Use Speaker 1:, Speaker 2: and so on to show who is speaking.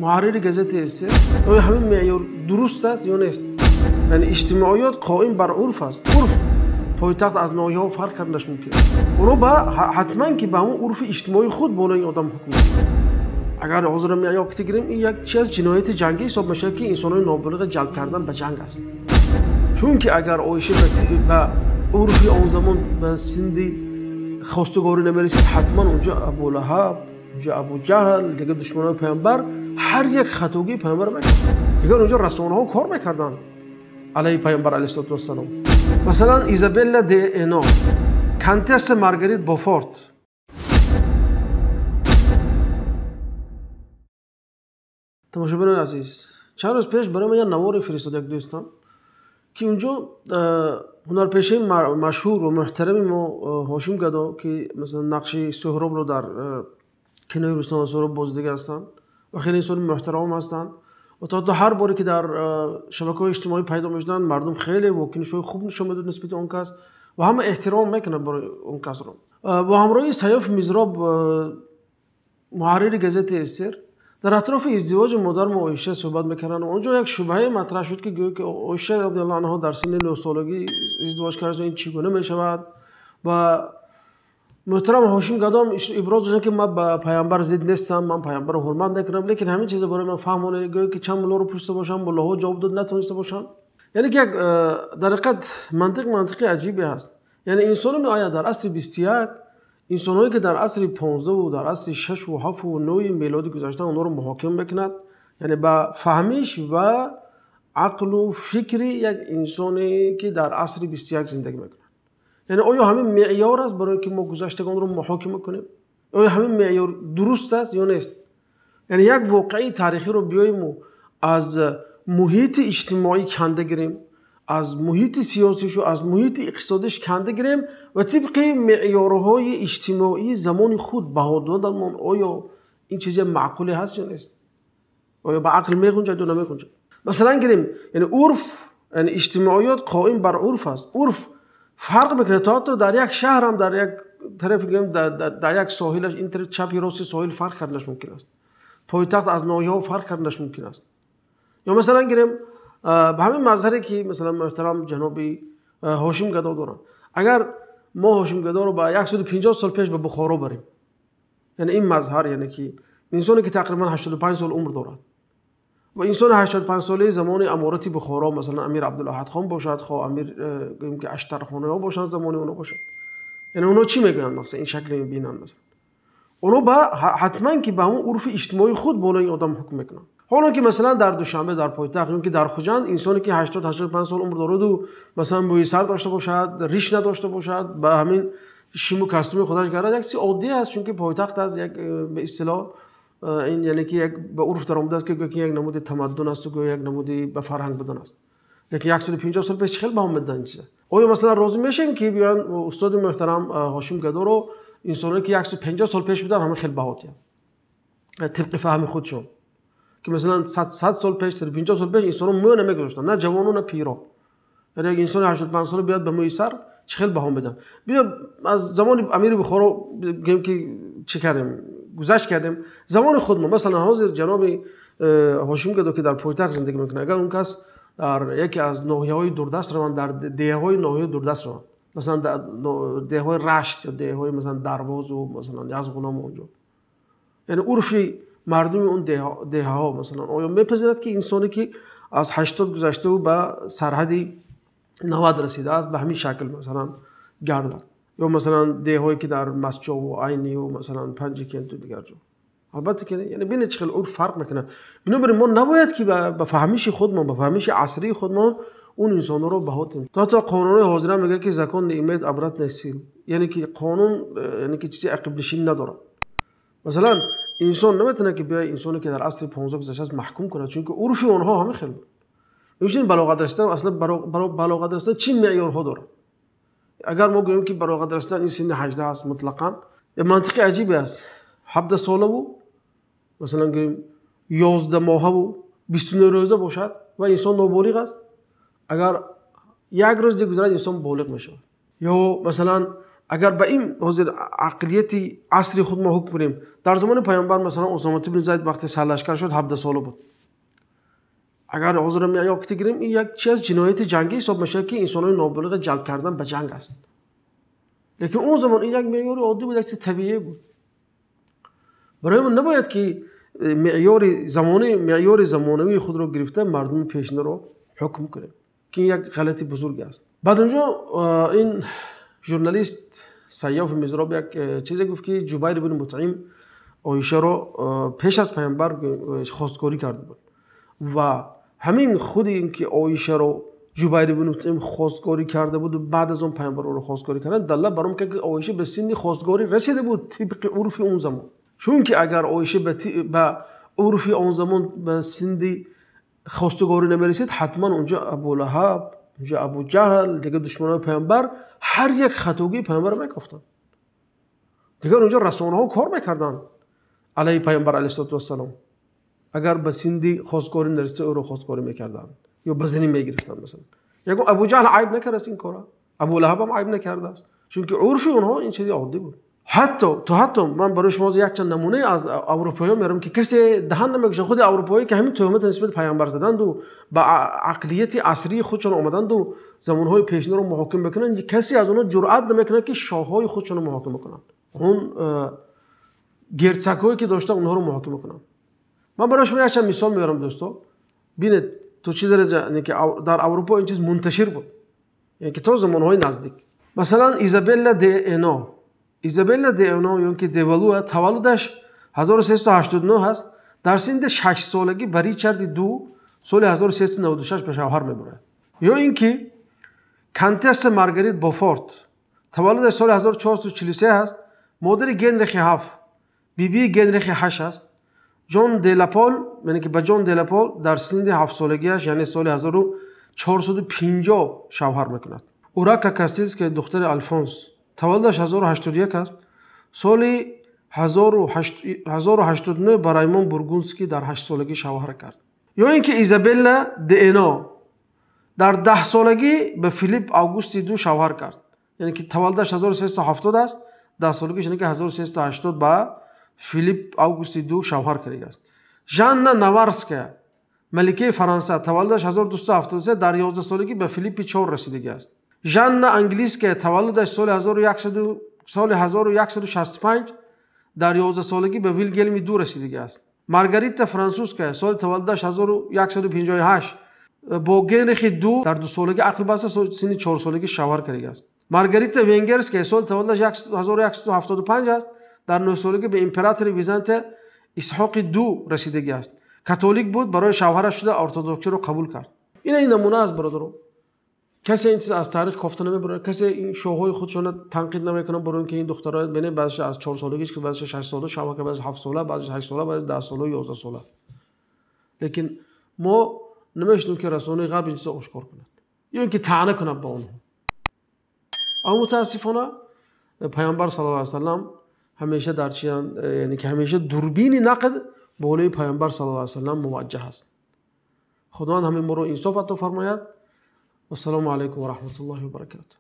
Speaker 1: Муҳаррири газетаи СССР, оё ҳамин меъёр дуруст аст ё нест? Яъне иҷтимоиёт қоим бар урф аст. Урф пойтахт аз ноҳияҳо фарқ карданаш мумкин аст. Оно ба ҳатман ки ба ҳамон урфи иҷтимоии худ болои ин одам ҳукм мекунад. Агар ҳозир меъёр гирем, ин як чиз аз ҷинояти ҷангӣ ҳисоб мешавад, ки инсонҳои ноболиғ ҷалб кардан ба ҷанг аст. Чунки агар Оиша ба урфи он замон ба синни хостугорӣ намерасид, ҳатман онҷо Абу Лаҳаб, онҷо Абу Ҷаҳл, дигар душманони паёмбар ҳар як хатогии паёмбар мекард. Дигар онҷо расонаҳо кор мекарданд алайҳи паёмбар алайҳиссалоту вассалом. Масалан, Изабелла де Эно, контесса Маргарит Бофорт. Тамошобинони азиз, чанд рӯз пеш барои ман як наворе фиристод як дӯстам, ки унҷо ҳунарпешаи машҳур ва муҳтарами мо Ҳошим Гадо, ки масалан нақши Суҳробро дар кинои Рустам ва Суҳроб бозидагӣ ҳастанд ва хеле инсони муҳтарамам ҳастанд ва то ҳар боре ки дар шабакаҳои иҷтимоӣ пайдо мешуданд, мардум хеле вокунишҳои хуб нишон медод нисбати он кас ва ҳама эҳтиром мекунанд барои он касро. Бо ҳамроҳии Саёф Мизроб, муҳаррири газетаи СССР, дар атрофи издивоҷи модари Оиша суҳбат мекарданд. Онҷо як шубҳае матраҳ шуд, ки гӯё ки Оиша радиаллоҳу анҳо дар синни 9 солагӣ издивоҷ кардааст, ин чӣ гуна мешавад? Ва муҳтарам Ҳошим Гадом иброз доштанд, ки ман ба паёмбар зид нестам, ман паёмбарро ҳурмат мекунам, лекин ҳамин чизро барои ман фаҳмонед. Гӯё ки чанд муллоро пурсида бошам, муллоҳо ҷавоб дод натавониста бошанд. Яъне ки як дар ҳақиқат мантиқи аҷибе ҳаст. Яъне инсоно меояд дар асри 21, инсонҳое ки дар асри 15 дар асри 6 ва 7 ва 9 мелодӣ гузаштанд, онҳоро муҳокима мекунад. Яъне ба фаҳмиш ва ақлу фикри як инсоне ки дар асри 21 зиндагӣ мекунад. Яъне оё ҳамин меъёр аст барои ки мо гузаштагонро муҳокима кунем? Оё ҳамин меъёр дуруст аст ё нест? Яъне як воқеаи таърихиро биёему аз муҳити иҷтимоӣ канда гирем, аз муҳити сиёсишу аз муҳити иқтисодиш канда гирем ва тибқи меъёрҳои иҷтимоии замони худ баҳо доданмон, оё ин чизе маъқуле ҳаст ё нест? Оё ба ақл мегунҷад ё намегунҷад? Масалан гирем, яъне урф, яъне иҷтимоиёт қоим бар урф аст. Урф фарқ мекунад, то ҳатто дар як шаҳрам, дар як тараф гирем, дар як соҳилаш, ин тараф чапи рости соҳил фарқ карданаш мумкин аст. Пойтахт аз ноҳияҳо фарқ карданаш мумкин аст. Ё масалан гирем, ба ҳамин мазҳаре ки масалан муҳтарам ҷаноби Ҳошим Гадо доранд. Агар мо Ҳошим Гадоро ба 150 сол пеш ба Бухоро барем, яъне ин мазҳар, яъне ки инсоне ки тақрибан 85 сол умр дорад ва инсони 85 солаи замони аморати Бухоро, масалан амир Абдулаҳад хон бошад, хо амир гӯем ки Аштархонаҳо бошанд, замони онҳо бошад, яъне онҳо чӣ мегӯянд? Масалан ин шакли мебинанд, масалан онҳо ба ҳатман ки ба ҳамон урфи иҷтимоии худ болои ин одам ҳукм мекунанд. Ҳоло ки масалан дар Душанбе, дар пойтахт, ё ки дар Хуҷанд инсоне ки 80-85 сол умр дораду масалан мӯи сар дошта бошад, риш надошта бошад, ба ҳамин шиму костюми худаш гардад, як чизи оддӣ аст, чунки пойтахт аст, як ба истилоҳ ин яъне ки як ба урф даромадааст, ки гӯё ки як намуди тамаддун аст, гӯё як намуди ба фарҳанг будан аст. Лекин 150 сол пеш чӣ хел баҳо медоданд ин чиза? Оё масалан розӣ мешавем ки биёянд устоди муҳтарам Ҳошим Гадоро инсоное ки 150 сол пеш буданд ҳама хел баҳо диҳанд тибқи фаҳми худшон, ки масалан 100 сол пеш, 150 сол пеш инсонҳо мӯ намегузоштанд, на ҷавону на пиро. Яъне як инсони 85 сола биёяд ба мӯи сар, чӣ хел баҳо медиҳанд? Биё аз замони амири Бухоро гӯем ки чӣ кардем, гузашт кардем, замони худ мо масалан ҳозир ҷаноби Ҳошим Гадо ки дар пойтахт зиндагӣ мекунад, агар он кас дар яке аз ноҳияҳои дурдаст раванд, дар деҳаҳои ноҳияи дурдаст раванд, масалан деҳаҳои Рашт ё деҳаҳои масалан Дарвозу масалан Язғулом онҷо, яъне урфи мардуми он деҳаҳо масалан оё мепазирад ки инсоне ки аз 80 гузаштаву ба сарҳади 90 расидааст ба ҳамин шакл масалан гардад? Ё масалан деҳҳое ки дар Масчову Айнию масалан Панҷикенту дигар ҷо? Албатта ки яъне бинед чӣ хел урф фарқ мекунад. Бинобар ин мо набояд ки ба фаҳмиши худмон, ба фаҳмиши асрии худмон он инсонҳоро баҳо диҳем. То ҳатто қонунҳои ҳозира мегӯяд ки закон не имеет обратной силы, яъне ки қонун яъне ки чизи ақибнишин надорад. Масалан инсон наметавонад ки биёяд инсоне ки дар асри 15 гузаштааст маҳкум кунад, чунки урфи онҳо ҳамин хел буд. Инчунин балоғат расидан, аслан балоғат расидан чӣ меъёрҳо дорад? Агар мо гӯем ки балоғат расидан ин синни 18 аст мутлақан, як мантиқи аҷибе аст. 17 солаву масалан гӯем 11 моҳаву 29 рӯза бошад ва инсон ноболиғ аст. Агар як рӯз дигузарад инсон болиғ мешавад. Ё масалан Агар ба ин ҳозир ақлияти асри худ мо ҳукм кунем, дар замони паёмбар масалан Усома ибн Зайд вақте сарлашкар шуд 17 сола буд. Агар ҳозир ёкти гирем, ин як чиз ҷинояти ҷангӣ ҳисоб мешавад, ки инсонҳои ноболиғ ҷалб кардан ба ҷанг аст. Лекин он замон ин як меъёри оддӣ буд, як чизи табиӣ буд. Барои мо набояд ки меъёри замонӣ, меъёри замонавии худро гирифта мардуми пешинаро ҳукм кунем, ки ин як ғалати бузург аст. Баъд онҷо ин журналист Сайёф Мизроб як чизе гуфт, ки Ҷубайр ибн Мутъим Оишаро пеш аз паёмбар хостгорӣ карда буд ва ҳамин худи ин ки Оишаро Ҷубайр ибн Мутъим хостгорӣ карда буд ва баъд аз он паёмбар ӯро хостгорӣ карданд, далолат бар он кард, ки Оиша ба синни хостгорӣ расида буд тибқи урфи он замон. Чунки агар Оиша ба урфи он замон ба синни хостгорӣ намерасид, ҳатман онҷо Абу Лаҳаб, онҷо Абу Ҷаҳл, дигар душманони паёмбар ҳар як хатогии паёмбарро мекофтанд. Дигар онҷо расонаҳо кор мекарданд алайҳи паёмбар алайҳиссалоту вассалом. Агар ба синни хостгорӣ нарасида, ӯро хостгорӣ мекарданд ё ба занӣ мегирифтанд. Масалан, ягон Абу Ҷаҳл айб накардааст ин корро, Абу Лаҳаб ҳам айб накардааст, чунки урфи онҳо ин чизи оддӣ буд. Ҳатто ман барои шумо якчанд намуна аз аврупоиҳо меорам, ки касе даҳан намекушад. Худи аврупоӣ ки ҳамин туҳмат нисбат паёмбар заданду ба ақлияти асрии худшон омаданду замонҳои пешинаро муҳокима мекунанд, касе аз онҳо ҷуръат намекунад, ки шоҳҳои худшонро муҳокима кунанд, он герцогҳое ки доштанд онҳоро муҳокима кунанд. Ман барои шумо якчанд мисол меорам, дӯсто. Бинед то чӣ дараҷа ки дар Аврупо ин чиз мунташир буд, яъне ки то замонҳои наздик. Масалан, Изабелла де Эно. Изабелла де Эно ё ки де Валуа таваллудаш 1389 аст. Дар синни 6 солагӣ ба Ричарди ду соли 1396 ба шавҳар мебурад. Ё ин ки Контесса Маргарит Бофорт таваллудаш соли 1443 аст. Модари Генрихи ҳафт, бибии Генрихи ҳашт аст. Ҷон де Лапол, яъне ки ба Ҷон де Лапол дар синни 7 солагиаш, яъне соли 1450 шавҳар мекунад. Урака Кастильская, духтари Алфонс, таваллудаш 1081 аст. Соли 1089 ба Раймон Бургундский дар 8 солагӣ шавҳар кард. Ё ин ки Изабелла де Эно дар 10 солагӣ ба Филипп Августи ду шавҳар кард. Яъне ки таваллудаш 1370 аст, 10 солагиш, яъне ки 1380 ба Филипп Августи ду шавҳар кардааст. Жанна Наварская, маликаи Фаронса, таваллудаш 1273, дар 11 солагӣ ба Филиппи чор расидагиаст. Жанна Английская, таваллудаш соли 1165, дар 11 солагӣ ба Вилгелми ду расидагиаст. Маргарита Французская, соли таваллудаш 1158, бо Генрихи ду дар 2 солагӣ ақл баста, синни 4 солагӣ шавҳар кардагиаст. Маргарита Венгерская, соли таваллудаш 1175 аст, дар 9 солагӣ ба императори Византия Исҳоқи ду расидагиаст. Католик буд, барои шавҳараш шуда ортодоксиро қабул кард. Ина ин намуна аст, бародаро. Касе ин чиз аз таърих кофта намебарад, касе ин шоҳҳои худшонро танқид намекунад, барои ин ки ин духтарҳо бинед, баъзеаш аз 4 солагиш, ки баъзеаш 6 сола шавҳар кард, баъзеаш 7 сола, баъзеаш 8 сола, баъзеаш 10 сола, 11 сола. Лекин мо намешунем, ки расонаи ғарб ин чизро ошкор кунад ё ин ки таъна кунад ба онҳо. Аммо мутаассифона паёмбар саллаллоҳу алайҳи васаллам ҳамеша дар чиян, яъне ки ҳамеша дурбини нақд болои паёмбар саллаллоҳу алайҳи васаллам муваҷҷаҳ аст. Худованд ҳамин моро инсоф ато фармояд. Вассалому алайкум ва раҳматуллоҳи ва баракатуҳ.